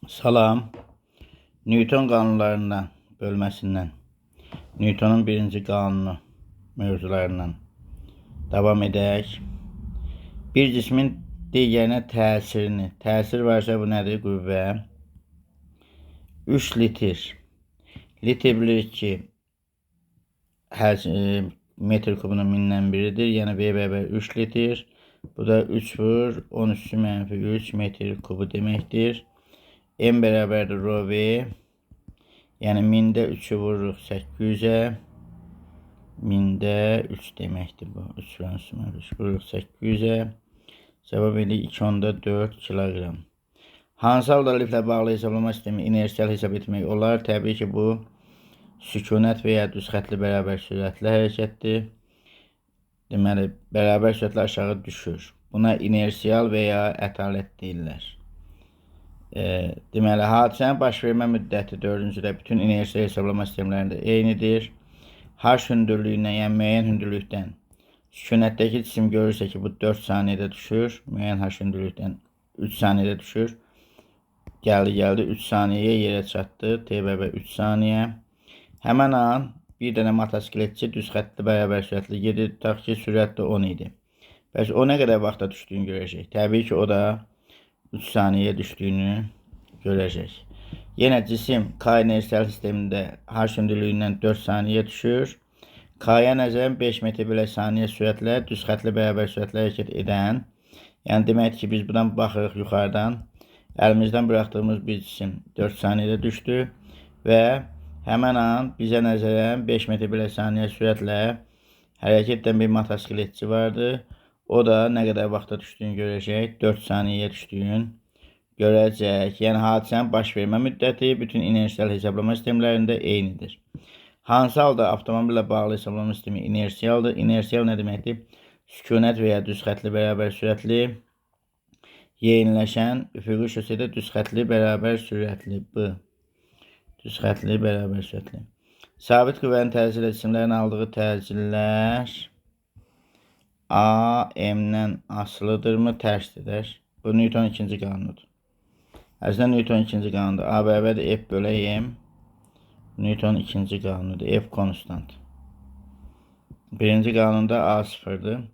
Salam. Newton qanunlarından bölməsindən Newtonun birinci qanunu mövzularından davam edək. Bir cismin digərinə təsirini, təsir varsa bu nədir? Qüvvə. 3 litr. Litr bilirik ki, metr kubunun mindən biridir. Yəni V bərabər 3 litr. Bu da 3 vur 10 üssü mənfi 3 metr kubu deməkdir. M bərabərdir rho V. Yəni mində 3-ü vururuq 800-ə. Mində 3 deməkdir bu. 3 vur 10 üssü mənfi 3 vururuq 800-ə. Cavab eləyir 2,4 kiloqram. Hansı halda liflə bağlı hesablama sistemi inersial hesab etmək olar? Təbii ki, bu sükunət və ya düz xətli bərabər sürətli hərəkətdir. Deməli, bərabər sürətlə aşağı düşür. Buna inersial və ya ətalət deyirlər. Deməli, hadisənin baş vermə müddəti dördüncüdə bütün inersial hesablama sistemlərində eynidir. H hündürlüyündən, yəni müəyyən hündürlükdən sükunətdəki cisim görürsə ki, bu 4 saniyədə düşür. Müəyyən H hündürlükdən 3 saniyədə düşür. Gəldi, gəldi 3 saniyəyə yerə çatdı. T bərabər 3 saniyə. Həmən an bir dənə motosikletçi düz xəttli bərabər sürətli gedir. Tutaq ki, sürət də 10 idi. Bəs o nə qədər vaxtda düşdüyünü görəcək. Təbii ki, o da 3 saniyəyə düşdüyünü görəcək. Yenə cisim K inersial sistemində H hündürlüyündən 4 saniyə düşür. K-ya nəzərən 5 metr bölü saniyə sürətlə düz xətli bərabər sürətlə hərəkət edən, yəni deməkdir ki, biz buradan baxırıq yuxarıdan, əlimizdən buraxdığımız bir cisim 4 saniyədə düşdü və həmən an bizə nəzərən 5 metr bölü saniyə sürətlə hərəkət edən bir motosikletçi vardı. O da nə qədər vaxtda düşdüyünü görəcək, 4 saniyəyə düşdüyünü görəcək. Yəni hadisənin baş vermə müddəti bütün inersial hesablama sistemlərində eynidir. Hansı halda avtomobillə bağlı hesablama sistemi inersialdır? İnersial nə deməkdir? Sükunət və ya düz xətli bərabər sürətli, yeyinləşən üfüqi şosedə düz xətli bərabər sürətli. B. Düz xətli bərabər sürətli. Sabit qüvvənin təsiri cisimlərin aldığı təsirlər A, M-dən asılıdırmı? Tərsdir. Bu Newton ikinci qanunudur. Əslində Newton ikinci qanunudur. A bərabərdir F bölək M. Newton ikinci qanunudur. F konstant. Birinci qanunda A sıfırdır.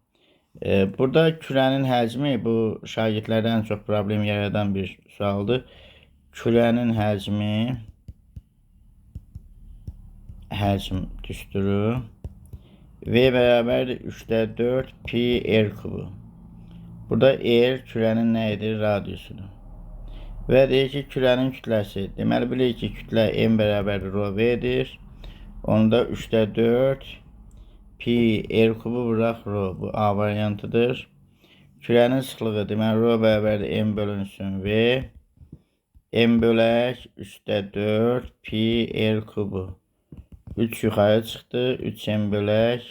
Burada kürənin həcmi bu şagirdlərdə ən çox problem yaradan bir sualdır. Kürənin həcmi həcm düsturu V bərabərdir 3-də 4 pi r kubu. Burada r kürənin nə edir? Radiusudur. Və deyir ki, kürənin kütləsi. Deməli, bilirik ki, kütlə m bərabərdir rho v-dir. Onda 3-də 4 pi r kubu vuraq rho. Bu A variantıdır. Kürənin sıxlığı, deməli, rho bərabərdir m bölünsün v. M bölək 3-də 4 pi r kubu. 3 yuxarı çıxdı. 3m bölək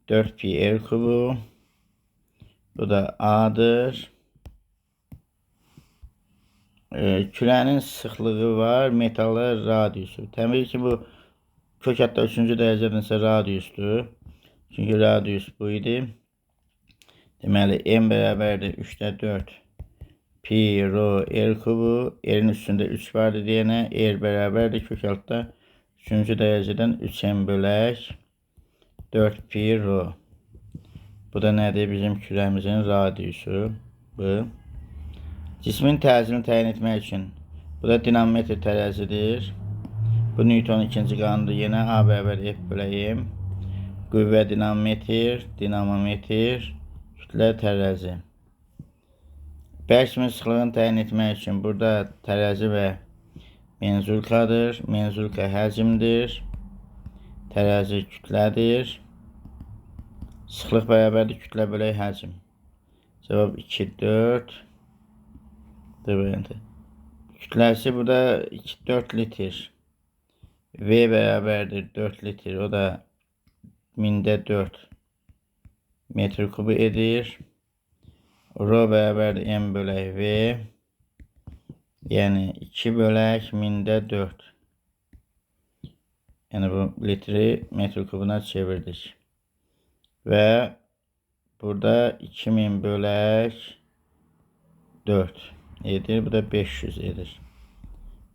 4 pi r kubu. Bu da A'dır. Kürənin sıxlığı var, metallar radiusu. Təbii ki, bu kök hatta 3-cü dərəcədən radiusdur. Çünki radius bu idi. Deməli, m bərabərdir 3-də 4 pi rho r kubu. R-in üstündə 3 vardı deyənə r bərabərdir kök altda 3-cü dərəcədən 3m bölək 4 pi rho. Bu da nədir? Bizim kürəmizin radiusu. Bu. Cismin təsirini təyin etmək üçün bu da dinamometr tərəzidir. Bu Newton ikinci qanunudur. Yenə A bərabər F bölək M. Qüvvə dinamometr, dinamometr, kütlə tərəzi. Bərk sıxlığını təyin etmək üçün burada tərəzi və menzurkadır. Menzurka həcmdir. Tərəzi kütlədir. Sıxlıq bərabərdir kütlə bölək həcm. Cavab 2, 4. D variantı. Kütləsi burada 2, 4 litr. V bərabərdir 4 litr. O da mində 4 metr kubu edir. Rho bərabərdir M bölək V. Yəni 2 bölək mində 4. Yəni bu litri metr kubuna çevirdik. Və burada 2000 bölək 4 edir. Bu da 500 edir.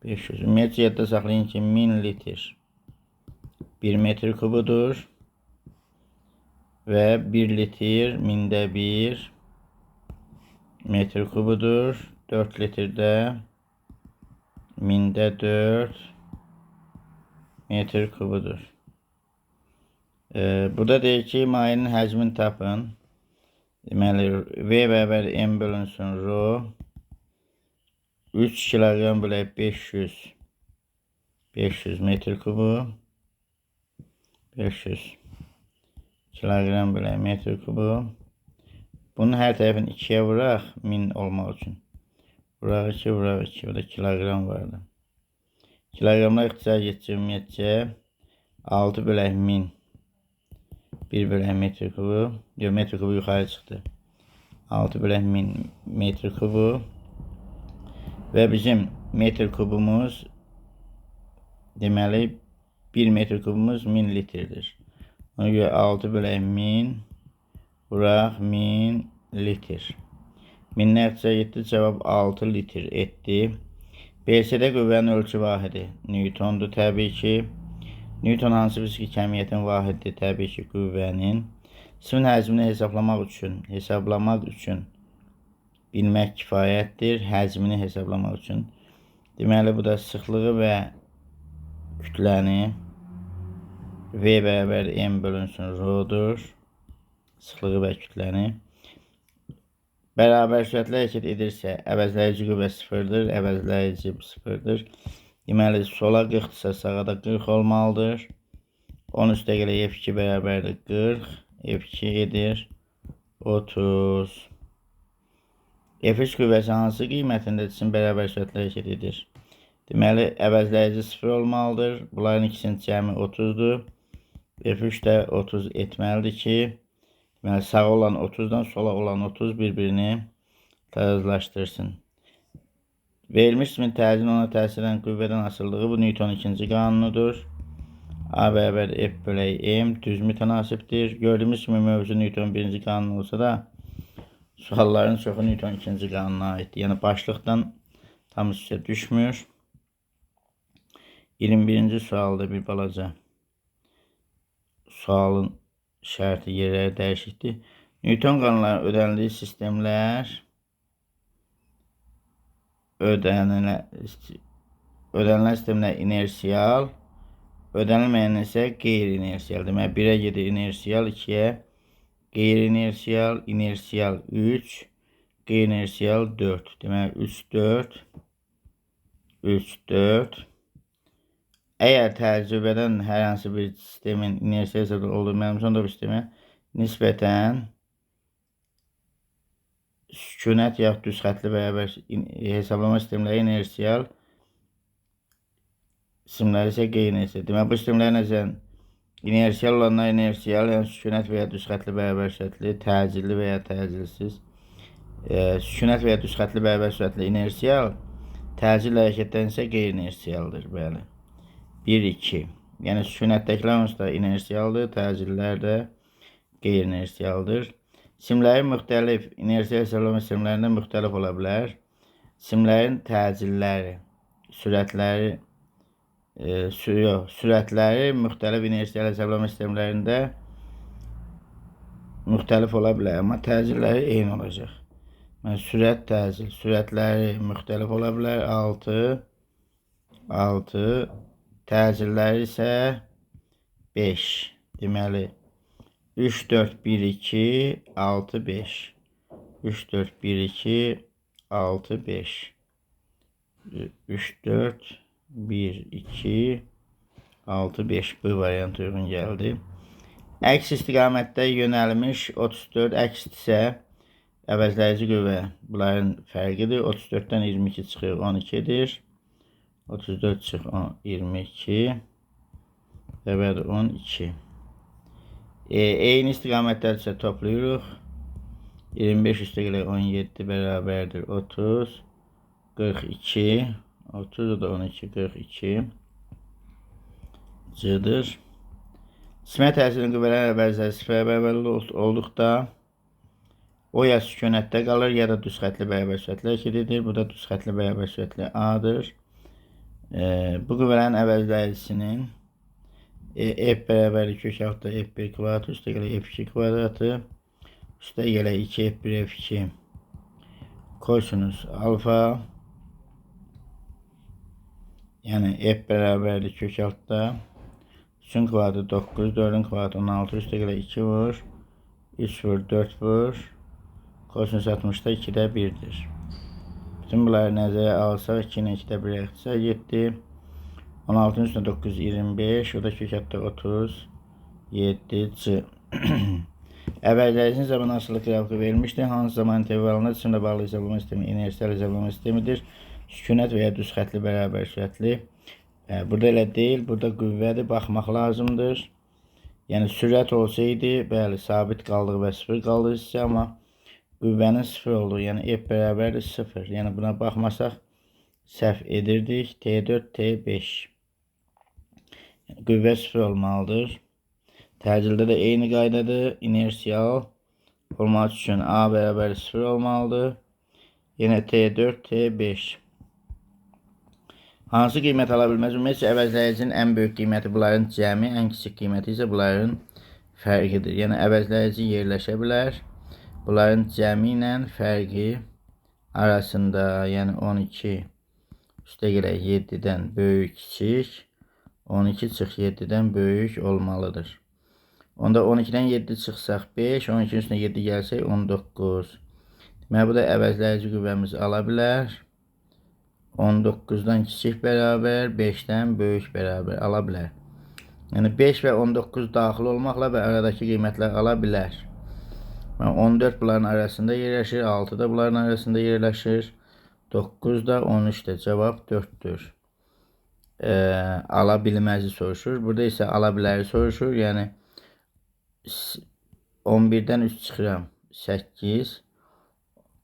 500. Ümumiyyətcə yadda saxlayın ki, 1000 litr 1 metr kubudur. Və 1 litr 1000-də 1 metr kubudur. 4 litrdə 1000-də 4 metr kubudur. Burada deyir ki, mayenin həcmini tapın. Deməli, V bərabər M bölünsün rho. 3 kiloqram bölək 500 metr kubu. 500 kiloqram bölək metr kubu. Bunun hər tərəfini 2-yə vuraq, 1000 olmaq üçün. Vuraq 2, vuraq 2. Burada kiloqram vardı. Kiloqramlar ixtisar getsin ümumiyyətcə. 6 bölək 1000. 1 bölək metr kubu. Yox, metr kubu yuxarı çıxdı. 6 bölək 1000 metr kubu. Və bizim metr kubumuz, deməli, 1 metr kubumuz 1000 litrdir. Ona görə 6 bölək 1000 vuraq 1000 litr. 1000-lər ixtisar getdi, cavab 6 litr etdi. BC-də qüvvənin ölçü vahidi Newtondur təbii ki. Newton hansı fiziki kəmiyyətin vahididir? Təbii ki, qüvvənin. Cismin həcmini hesaplamaq üçün bilmək kifayətdir. Həcmini hesaplamaq üçün. Deməli, bu da sıxlığı və kütləni V bərabər M bölünsün rho-dur. Sıxlığı və kütləni. Bərabər sürətlə hərəkət edirsə, əvəzləyici qüvvə sıfırdır, əvəzləyici sıfırdır. Deməli, sola 40-dırsa, sağa da 40 olmalıdır. 10 üstə gələk F2 bərabərdir 40, F2 edir 30. F3 qüvvəsi hansı qiymətində cisim bərabər sürətlə hərəkət edir? Deməli, əvəzləyici 0 olmalıdır. Bunların ikisinin cəmi 30-dur. F3 də 30 etməlidir ki, deməli, sağa olan 30-dan sola olan 30 bir-birini tarazlaşdırsın. Verilmiş cismin təzyiqinin ona təsir edən qüvvədən asılılığı bu Newtonun ikinci qanunudur. A bərabər F bölək M düz mütənasibdir. Gördüyümüz kimi mövzu Newtonun birinci qanunu olsa da sualların çoxu Newtonun ikinci qanununa aiddir. Yəni başlıqdan tam üstə düşmür. 21-ci sualda bir balaca sualın şərti yerləri dəyişikdir. Newton qanunlarının ödənildiyi sistemlər ödənilən sistemlər inersial, ödənilməyən isə qeyri-inersial. Deməli, 1-ə gedir inersial, 2-yə qeyri-inersial, inersial 3, qeyri-inersial 4. Deməli, 3, 4, 3, 4. Əgər təcrübədən hər hansı bir sistemin inersial hesabı olduğu məlumsa, onda bu sistemə nisbətən sükunət yaxud düz xətli bərabər hesablama sistemləri inersial, sistemləri isə qeyri-inersial. Deməli, bu sistemlər nəzərən inersial olanlar inersial, yəni sükunət və ya düz xətli bərabər sürətli, təcilli və ya təcilsiz, sükunət və ya düz xətli bərabər sürətli inersial, təcil hərəkətdən isə qeyri-inersialdır. Bəli. 1, 2. Yəni, sükunətdəkilər onsuz da inersialdır, təcillər də qeyri-inersialdır. Cisimlərin müxtəlif inersial hesablama sistemlərində müxtəlif ola bilər. Cisimlərin təcilləri, sürətləri müxtəlif inersial hesablama sistemlərində müxtəlif ola bilər, amma təcilləri eyni olacaq. Yəni, sürət təcil, sürətləri müxtəlif ola bilər. 6, 6, təcilləri isə 5. Deməli, 3, 4, 1, 2, 6, 5. 3, 4, 1, 2, 6, 5. 3, 4, 1, 2, 6, 5. Bu variant uyğun gəldi. Əks istiqamətdə yönəlmiş 34, əks isə əvəzləyici qüvvə. Bunların fərqidir. 34-dən 22 çıxır, 12-dir. 34 çıx 22 bərabər 12. Eyni istiqamətlər isə toplayırıq. 25 üstə gələk 17 bərabərdir 30, 42, 30 da 12, 42 C-dir. Cisimə təsirin qüvvələrin əvəzləri sıfıra bərabər olduqda o ya sükunətdə qalır, ya da düz xətli bərabər sürətlə hərəkət edir. Bu da düz xətli bərabər sürətli A-dır. Bu qüvvələrin əvəzləyicisinin F bərabərdir kök altda F1 kvadratı üstə gələk F2 kvadratı üstə gələk 2 F1 F2 kosinus alfa, yəni F bərabərdir kök altda 3-ün kvadratı 9, 4-ün kvadratı 16, üstə gələk 2 vur, 3 vur, 4 vur, kosinus 60-da 2-də 1-dir. Bütün bunları nəzərə alsaq 2 ilə 2-də 1 ixtisar getdi. 16-nın üstünə 9, 25, o da kök altda 37 C. Əvəzləyicisinin zaman asılılıq qrafiki verilmişdir. Hansı zaman intervalında cisimlə bağlı hesablama sistemi inersial hesablama sistemidir? Sükunət və ya düz xətli bərabər sürətli. Burada elə deyil, burada qüvvədir, baxmaq lazımdır. Yəni sürət olsaydı, bəli, sabit qaldığı və sıfır qaldığı hissə, amma qüvvənin sıfır olduğu, yəni F bərabərdir 0. Yəni buna baxmasaq səhv edirdik. T4, T5. Yəni, qüvvə sıfır olmalıdır. Təcildə də eyni qaydadır. İnersial olmaq üçün A bərabər 0 olmalıdır. Yenə T4, T5. Hansı qiymət ala bilməz? Ümumiyyətcə, əvəzləyicinin ən böyük qiyməti bunların cəmi, ən kiçik qiyməti isə bunların fərqidir. Yəni, əvəzləyici yerləşə bilər. Bunların cəmi ilə fərqi arasında, yəni 12 üstə gələk 7-dən böyük kiçik, 12 çıx 7-dən böyük olmalıdır. Onda 12-dən 7 çıxsaq 5, 12-nin üstünə 7 gəlsək 19. Deməli, bu da əvəzləyici qüvvəmiz ala bilər. 19-dan kiçik bərabər, 5-dən böyük bərabər ala bilər. Yəni 5 və 19 daxil olmaqla və aradakı qiymətlər ala bilər. Yəni, 14 bunların arasında yerləşir, 6 da bunların arasında yerləşir, 9 da 13 də, cavab 4-dür. Ala bilməzi soruşur. Burada isə ala biləri soruşur. Yəni 11-dən 3 çıxıram, 8,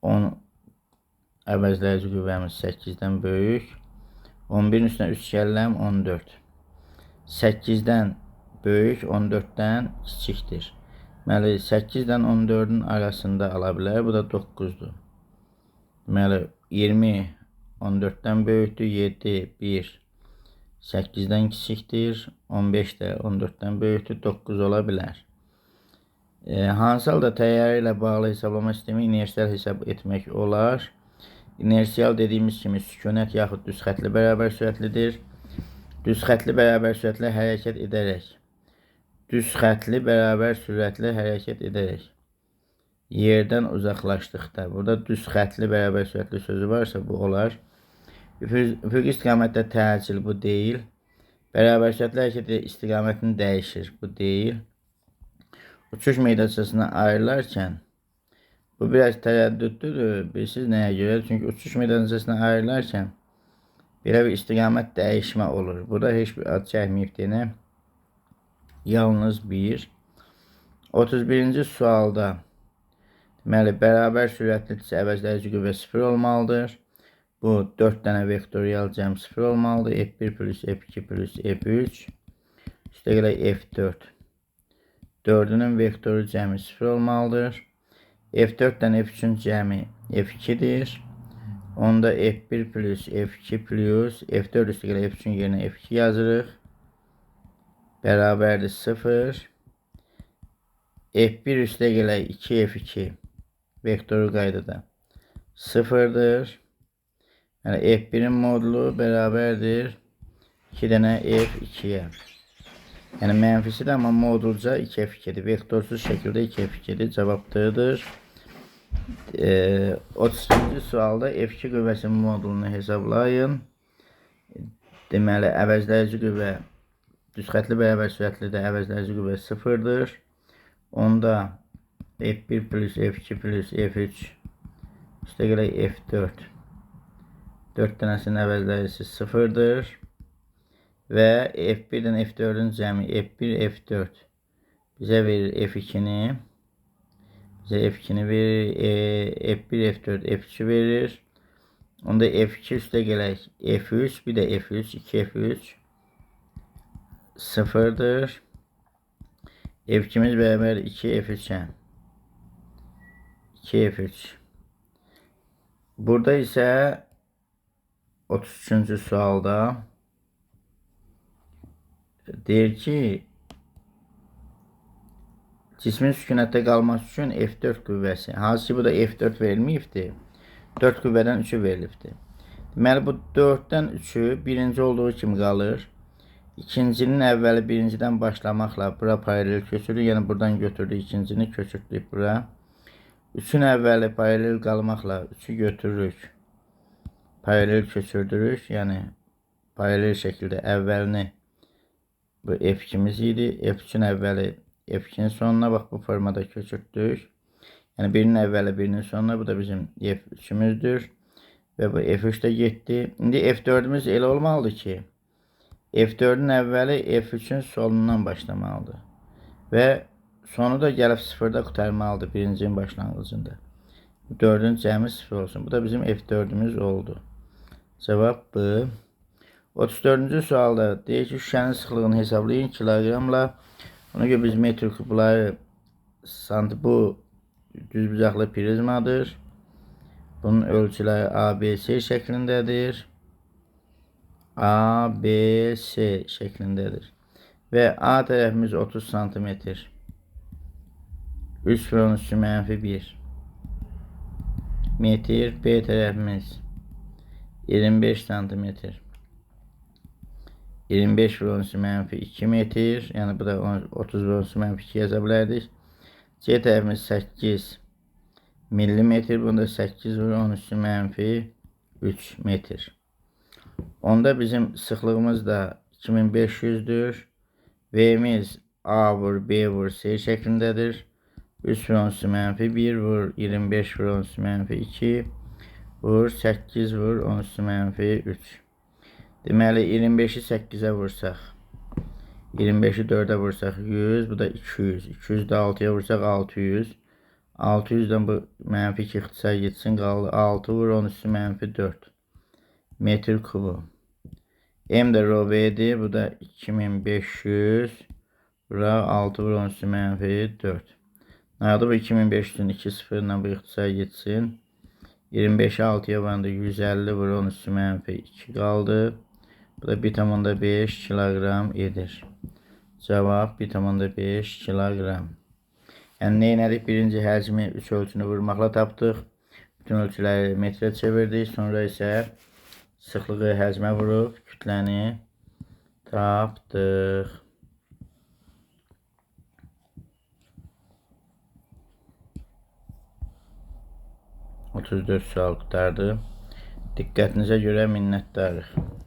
10 əvəzləyici qüvvəmiz 8-dən böyük. 11-in üstünə 3 gəlirəm, 14. 8-dən böyük, 14-dən kiçikdir. Deməli, 8-dən 14-ün arasında ala bilər. Bu da 9-dur. Deməli, 20 14-dən böyükdür. 7, 1 8-dən kiçikdir. 15 də 14-dən böyükdür. 9 ola bilər. Hansı halda təyyarə ilə bağlı hesablama sistemi inersial hesab etmək olar? İnersial dediyimiz kimi sükunət yaxud düz xətli bərabər sürətlidir. Düz xətli bərabər sürətli hərəkət edərək, düz xətli bərabər sürətli hərəkət edərək yerdən uzaqlaşdıqda, burada düz xətli bərabər sürətli sözü varsa bu olar. Üfüqi istiqamətdə təcil bu deyil. Bərabər sürətli hərəkət istiqamətini dəyişir, bu deyil. Uçuş meydançasına ayrılarkən, bu biraz tərəddüdlüdür, bilirsiniz nəyə görə? Çünki uçuş meydançasına ayrılarkən belə bir istiqamət dəyişmə olur. Burada heç bir ad çəkməyib deyənə yalnız bir. 31-ci sualda deməli, bərabər sürətlidirsə əvəzləyici qüvvə 0 olmalıdır. Bu 4 dənə vektorial cəm 0 olmalıdır. F1 plus F2 plus F3 üstə gələk F4. 4-ünün vektoru cəmi 0 olmalıdır. F4-dən F3-ün cəmi F2-dir. Onda F1 plus F2 plus F4 üstə gələk F3-ün yerinə F2 yazırıq. Bərabərdir 0. F1 üstə gələk 2 F2 vektoru qaydada 0-dır. Yəni F1-in modulu bərabərdir 2 dənə F2-yə. Yəni mənfisi də amma modulca 2 F2-dir. Vektorsuz şəkildə 2 F2-dir. Cavab D-dır. 32-ci sualda F2 qüvvəsinin modulunu hesablayın. Deməli, əvəzləyici qüvvə düz xətli bərabər sürətlidə əvəzləyici qüvvə 0-dır. Onda F1 plus F2 plus F3 üstə gələk F4. 4 dənəsinin əvəzləyicisi 0-dır. Və F1-dən F4-ün cəmi F1, F4 bizə verir F2-ni. Bizə F2-ni verir. F1, F4, F2 verir. Onda F2 üstə gələk F3, bir də F3, 2 F3 0-dır. F2-miz bərabər 2 F3-ə. 2 F3. Burada isə 33-cü sualda Deyir ki, cismin sükunətdə qalması üçün F4 qüvvəsi, hansı ki, bu da F4 verilməyibdir, 4 qüvvədən 3-ü verilibdir. Deməli, bu 4-dən 3-ü birinci olduğu kimi qalır. İkincinin əvvəli birincidən başlamaqla bura paralel köçürür. Yəni, buradan götürdük ikincini, köçürtdük bura. 3-ün əvvəli paralel qalmaqla 3-ü götürürük. Paralel köçürdürük. Yəni, paralel şəkildə əvvəlini bu F2-miz idi. F3-ün əvvəli F2-nin sonuna bax bu formada köçürtdük. Yəni birinin əvvəli birinin sonuna, bu da bizim F3-ümüzdür. Və bu F3 də getdi. İndi F4-ümüz elə olmalıdır ki, F4-ün əvvəli F3-ün sonundan başlamalıdır. Və sonu da gəlib sıfırda qurtarmalıdır birincinin başlanğıcında. 4-ün cəmi 0 olsun. Bu da bizim F4-ümüz oldu. Cavab B. 34-cü sualda deyir ki, şüşənin sıxlığını hesablayın kiloqramla. Ona görə biz metr kubları bu düzbucaqlı prizmadır. Bunun ölçüləri ABC şəklindədir. A, B, C şəklindədir. Və A tərəfimiz 30 santimetr. 3 vur 13 mənfi 1 metr. B tərəfimiz 25 santimetr. 25 vur 13 mənfi 2 metr. Yəni bu da 30 vur 13 mənfi 2 yaza bilərdik. C tərəfimiz 8 millimetr. Bunda 8 vur 13 mənfi 3 metr. Onda bizim sıxlığımız da 2500'dür. V'miz A vur B vur C şəklindədir. 3 vur 13 mənfi 1 vur 25 vur 13 mənfi 2 vur 8 vur 13 mənfi 3. Deməli 25-i 8-ə vursaq, 25-i 4-ə vursaq 100, bu da 200. 200 də 6-ya vursaq 600. 600-dən bu mənfi 2 ixtisar getsin, qaldı 6 vur 13 mənfi 4 metr kubu. M də rho V-dir, bu da 2500, bura 6 vur 13 mənfi 4. Nədir bu 2500-ün 2 sıfırla bu ixtisar getsin. 25-i 6-ya vuranda 150 vur 13 mənfi 2 qaldı. Bu da 1,5 kiloqram edir. Cavab 1,5 kiloqram. Yəni nə elədik? Birinci həcmi 3 ölçünü vurmaqla tapdıq. Bütün ölçüləri metrə çevirdik. Sonra isə sıxlığı həcmə vurub kütləni tapdıq. ...34 sual qurtardı. Diqqətinizə görə minnətdarıq.